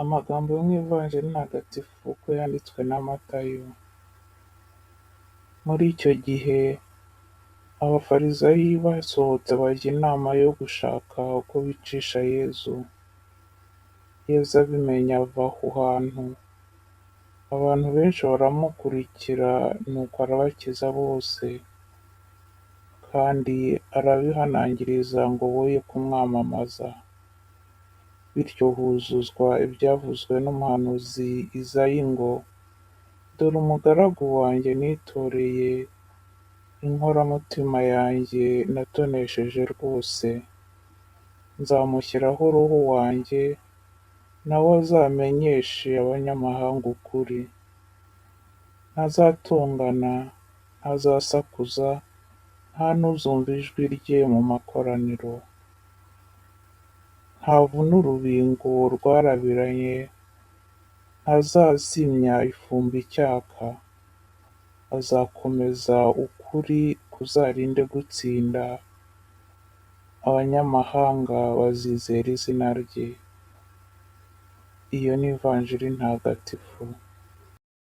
Amagambo yo mu Ivanjiri ntagatifu uko yanditswe na Matayo. Muri icyo gihe Abafarizayi basohotse bajya inama yo gushaka uko bicisha Yezu. Yezu abimenye ava aho hantu. Abantu benshi baramukurikira nuko arabakiza bose. Kandi arabihanangiriza ngo boye kumwamamaza. Bityo huzuzwa ibyavuzwe n'umuhanuzi Izayi ngo: "Dore umugaragu wanjye nitoreye, inkoramutima yanjye natonesheje rwose. Nzamushyiraho Roho wanjye, na we azamenyeshe abanyamahanga ukuri. Ntazatongana, ntazasakuza, nta n'uzumva ijwi rye mu makoraniro. Ntavuna urubingo rwarabiranye, ntazazimya ifumba icyaka. Azakomeza ukuri kuzarinde gutsinda, abanyamahanga bazizera izina rye." Iyo ni Ivanjiri ntagatifu.